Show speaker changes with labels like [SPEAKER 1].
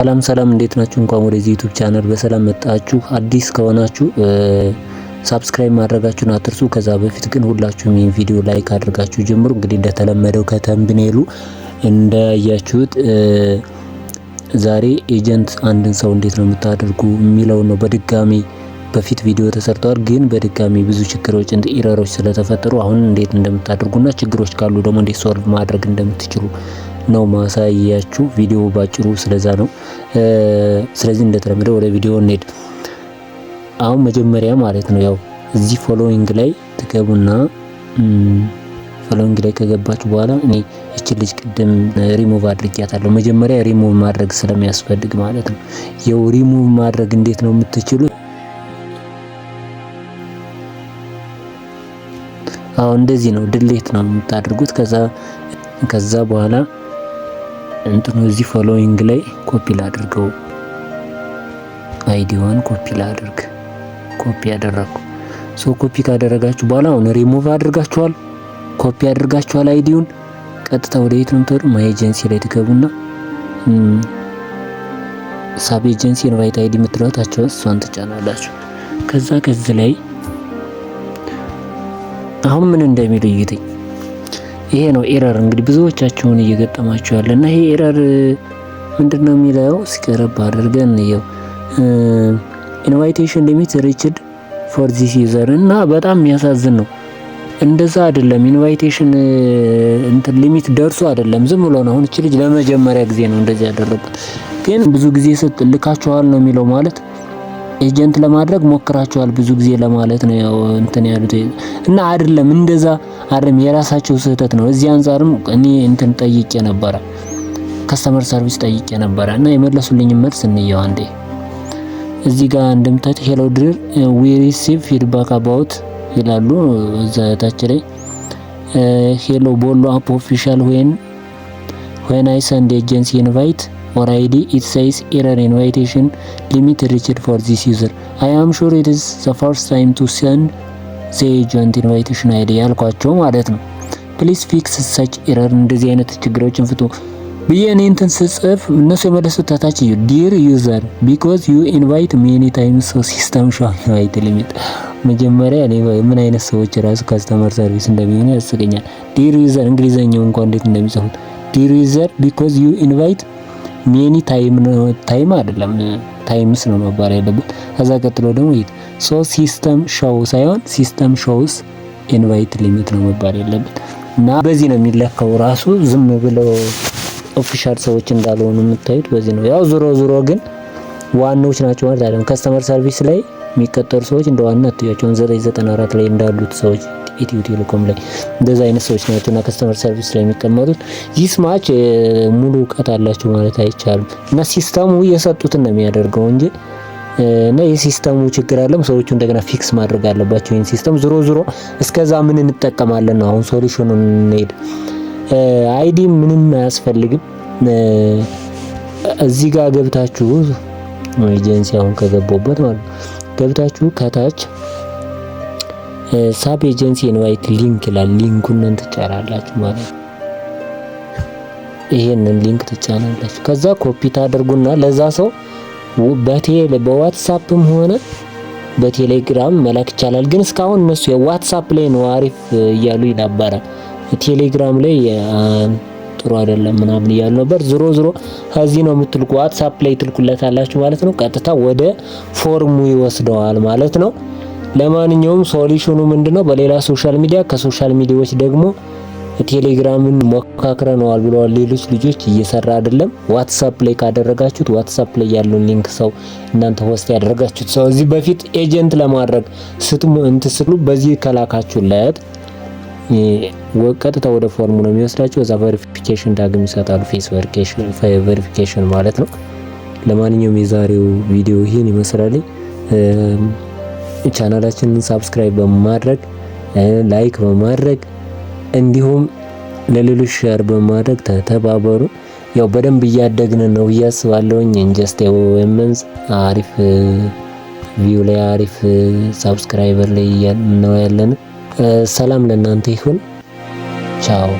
[SPEAKER 1] ሰላም ሰላም፣ እንዴት ናችሁ? እንኳን ወደዚህ YouTube channel በሰላም መጣችሁ። አዲስ ከሆናችሁ subscribe ማድረጋችሁን አትርሱ። ከዛ በፊት ግን ሁላችሁም ይህን ቪዲዮ like አድርጋችሁ ጀምሩ። እንግዲህ እንደተለመደው ከ thumbnail ኡ እንዳያችሁት ዛሬ agent አንድን ሰው እንዴት ነው የምታደርጉ የሚለውን ነው። በድጋሚ በፊት ቪዲዮ ተሰርተዋል፣ ግን በድጋሚ ብዙ ችግሮች እንደ error ኦች ስለተፈጠሩ አሁን እንዴት እንደምታደርጉና ችግሮች ካሉ ደግሞ እንዴት solve ማድረግ እንደምትችሉ ነው ማሳያችሁ። ቪዲዮ ባጭሩ ስለዛ ነው። ስለዚህ እንደተለመደው ወደ ቪዲዮ እንሄድ። አሁን መጀመሪያ ማለት ነው ያው እዚህ following ላይ ትገቡና following ላይ ከገባችሁ በኋላ እኔ እቺ ልጅ ቅድም ሪሙቭ አድርጊያታለሁ። መጀመሪያ ሪሙቭ ማድረግ ስለሚያስፈልግ ማለት ነው። ያው ሪሙቭ ማድረግ እንዴት ነው የምትችሉት? አሁን እንደዚህ ነው፣ delete ነው የምታደርጉት። ከዛ በኋላ እንትኑ እዚህ following ላይ ኮፒ ላድርገው፣ ID ዋን copy ላድርግ። ኮፒ ያደረግኩ። So copy ካደረጋችሁ በኋላ አሁን ሪሙቭ አድርጋችኋል፣ ኮፒ አድርጋችኋል ID ውን። ቀጥታ ወደ የት ነው የምትሄዱ? My agency ላይ ትገቡና sub agency invite ID የምትለው ታቸው እሷን ትጫናላችሁ። ከዛ ከዚህ ላይ አሁን ምን እንደሚል እዩትኝ። ይሄ ነው error እንግዲህ ብዙዎቻችሁን እየገጠማችሁ ያለ እና ይሄ error ምንድነው የሚለው እስኪቀረብ አድርገን እንየው። Invitation limit reached for this user እና በጣም የሚያሳዝን ነው። እንደዛ አይደለም። Invitation እንትን limit ደርሶ አይደለም፣ ዝም ብሎ ነው። አሁን እቺ ልጅ ለመጀመሪያ ጊዜ ነው እንደዚህ ያደረጉት። ግን ብዙ ጊዜ ልካችኋል ነው የሚለው፣ ማለት agent ለማድረግ ሞክራችኋል ብዙ ጊዜ ለማለት ነው ያው እንትን ያሉት እና አይደለም፣ እንደዛ አይደለም፣ የራሳቸው ስህተት ነው። እዚህ አንጻርም እኔ እንትን ጠይቄ ነበረ፣ customer service ጠይቄ ነበረ እና የመለሱልኝ መልስ እንየው አንዴ። እዚህ ጋር እንደምታዩት "Hello dear, we receive feedback about" ይላሉ እዛ ታች ላይ። "Hello ቦሎ app official, when I send agency invite or ID, it says error, invitation limit reached for this user. I am sure it is the first time to send the agent invitation ID" ያልኳቸው ማለት ነው። "Please fix such error፣ እንደዚህ አይነት ችግሮችን ፍቱ" ብዬ እኔ እንትን ስጽፍ እነሱ የመለሱት ታች እዩ፣ "Dear user, because you invite many times, so system show invite limit።" መጀመሪያ እኔ ምን አይነት ሰዎች ራሱ customer service እንደሚሆኑ ያስቀኛል። Dear user፣ እንግሊዘኛው እንኳን እንዴት እንደሚጽፉት። "Dear user, because you invite many time" ነው፣ time አይደለም times ነው መባል ያለበት። ከዛ ቀጥሎ ደግሞ ይሄ so system show ሳይሆን system shows invite limit ነው መባል ያለበት። እና በዚህ ነው የሚለካው፣ ራሱ ዝም ብለው official ሰዎች እንዳልሆኑ የምታዩት በዚህ ነው። ያው ዞሮ ዞሮ ግን ዋናዎች ናቸው ማለት አይደለም። Customer service ላይ የሚቀጠሩ ሰዎች እንደ ዋና አትያቸው። 994 ላይ እንዳሉት ሰዎች፣ ኢትዮ ቴሌኮም ላይ እንደዛ አይነት ሰዎች ናቸው እና customer service ላይ የሚቀመጡት this much ሙሉ እውቀት አላቸው ማለት አይቻልም። እና system ኡ የሰጡትን ነው የሚያደርገው እንጂ እና የ system ኡ ችግር አለም። ሰዎቹ እንደገና fix ማድረግ አለባቸው ይህን system። ዞሮ ዞሮ እስከዛ ምን እንጠቀማለን ነው አሁን solution ኑን እንሄድ። ID ምንም አያስፈልግም። እዚህ ጋር ገብታችሁ ኤጀንሲ አሁን ከገባሁበት ማለት ነው ገብታችሁ ከታች sub agency invite link ይላል። Link ኡን ትጫናላችሁ ማለት ነው። ይሄንን link ትጫናላችሁ። ከዛ ኮፒ ታደርጉና ለዛ ሰው በዋትሳፕም ሆነ በቴሌግራም መላክ ይቻላል። ግን እስካሁን እነሱ የዋትሳፕ ላይ ነው አሪፍ እያሉ ነበረ። ቴሌግራም ላይ ጥሩ አይደለም ምናምን እያሉ ነበር። ዞሮ ዞሮ ከዚህ ነው የምትልኩ፣ ዋትሳፕ ላይ ትልኩለታላችሁ ማለት ነው። ቀጥታ ወደ form ኡ ይወስደዋል ማለት ነው። ለማንኛውም solution ኑ ምንድነው? በሌላ social media፣ ከ social media ዎች ደግሞ ቴሌግራምን ሞካክረነዋል ብለዋል ሌሎች ልጆች፣ እየሰራ አይደለም። ዋትሳፕ ላይ ካደረጋችሁት ዋትሳፕ ላይ ያለውን link ሰው እናንተ host ያደረጋችሁት ሰው እዚህ በፊት agent ለማድረግ ስትሙ እንትን ስትሉ በዚህ ከላካችሁለት ቀጥታ ወደ form ኡ ነው የሚወስዳችሁ። እዛ verification ዳግም ይሰጣሉ፣ face verification ማለት ነው። ለማንኛውም የዛሬው ቪዲዮ ይህን ይመስላል። ቻናላችንን subscribe በማድረግ፣ like በማድረግ፣ እንዲሁም ለሌሎች share በማድረግ ተባበሩ። ያው በደንብ እያደግን ነው ብዬ አስባለሁኝ። In just a month አሪፍ view ላይ፣ አሪፍ subscriber ላይ ነው ያለን። ሰላም ለእናንተ ይሁን። ቻው።